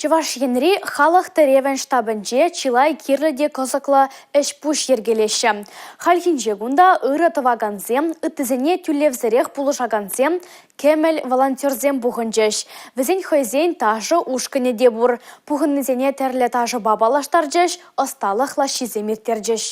Чӑваш Енри халӑх тӗревӗн штабӗнче чылай кирлӗ те кӑсӑклӑ ӗҫ-пуҫ йӗркелеҫҫӗ. Хальхинче кунта ырӑ тӑвакансем, ыттисене тӳлевсӗрех пулӑшакансем, кӗмӗл волонтерсем пухӑнчӗҫ. Вӗсен хӑйсен ташӑ ушкӑнӗ те пур. Пухӑннисене тӗрлӗ ташӑпа паллаштарчӗҫ, ӑсталӑх лаҫҫисем ирттерчӗҫ.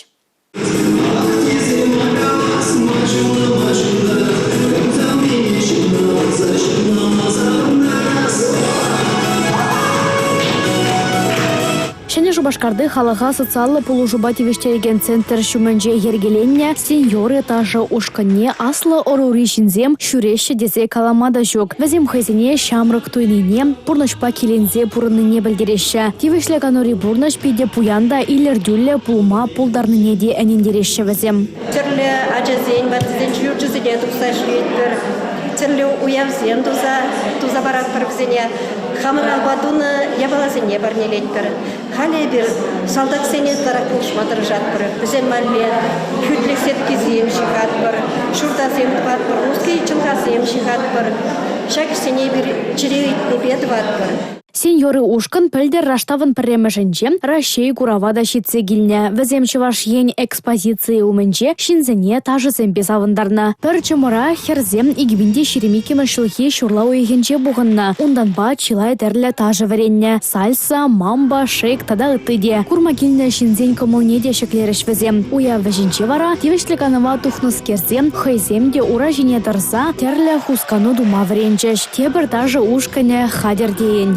Ҫӗнӗ Шупашкарти халӑха социаллӑ пулӑшупа тивӗҫтерекен центр ҫумӗнче йӗркеленнӗ «Сеньоры» ташӑ ушкӑнне аслӑ ӑрури ҫынсем ҫӳреҫҫӗ тесе калама та ҫук. Вӗсем хӑйсене ҫамрӑк туйнине, пурнӑҫпа киленсе пурӑннине пӗлтереҫҫӗ. Тивӗҫлӗ канури пурнӑҫ питӗ пуян та илӗртӳллӗ пулма пултарнине те ӗнентереҫҫӗ вӗсем. Тӗрлӗ ачасен, ваттисен ҫурчӗсене тухса ҫӳретпӗр, тӗрлӗ уявсем туса, туса паратпӑр вӗсене. Хамӑр алпа тунӑ япаласене парнелетпӗр. Халӗ эпир салтаксене ытларах пулӑшма тӑрӑшатпӑр. Вӗсем валли хӳтлӗх сеткисем ҫыхатпӑр, ҫуртасем тӑватпӑр, нуски чӑлхасем ҫыхатпӑр. Ҫак ӗҫсене эпир чӗре ыйтнипе тӑватпӑр. «Сеньоры» ушкӑн пӗлтӗр раштавӑн пӗрремӗшӗнче Раҫҫей курава та ҫитсе килнӗ. Вӗсем Чӑваш Ен экспозицийӗ умӗнче ҫынсене ташӑсемпе савӑнтарнӑ. Пӗр чӑмӑра хӗрсем 2022 ҫулхи ҫурла уйӑхӗнче пухӑннӑ. Унтанпа чылай тӗрлӗ ташӑ вӗреннӗ: сальса, мамба, шейк тата ытти те. Курма килнӗ ҫынсен кӑмӑлне те ҫӗклерӗҫ вӗсем. Уяв вӗҫӗнче вара тивӗҫлӗ канӑва тухнӑскерсем хӑйсем те ура ҫине тӑрса тӗрлӗ хускану тума вӗренчӗҫ. Тепӗр ташӑ ушкӑнӗ хатӗр тейӗн.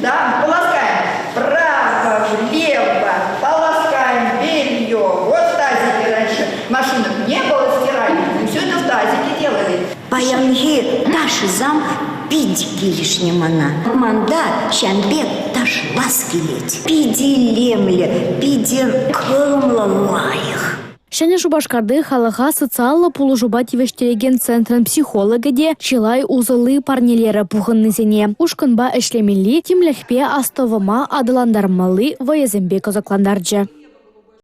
Да, полоскаем. Право, влево, полоскаем белье. Вот в тазике раньше машинок не было стиральных, мы все это в тазике делали. Паянхи ташӑсам пит килӗшнӗ мана. Манта ҫам пек ташлас килет. Питӗ илемлӗ, питӗ кӑмӑллӑ лайӑх. Ҫӗнӗ Шупашкарти халӑха социаллӑ пулӑшупа тивӗҫтерекен центрӑн психологӗ те чылай усӑлли парнелерӗ пухӑннисене. Ушкӑнпа ӗҫлемелли, тимлӗхпе астӑвӑма аталантармалли вӑйӑсемпе кӑсӑклантарчӗ.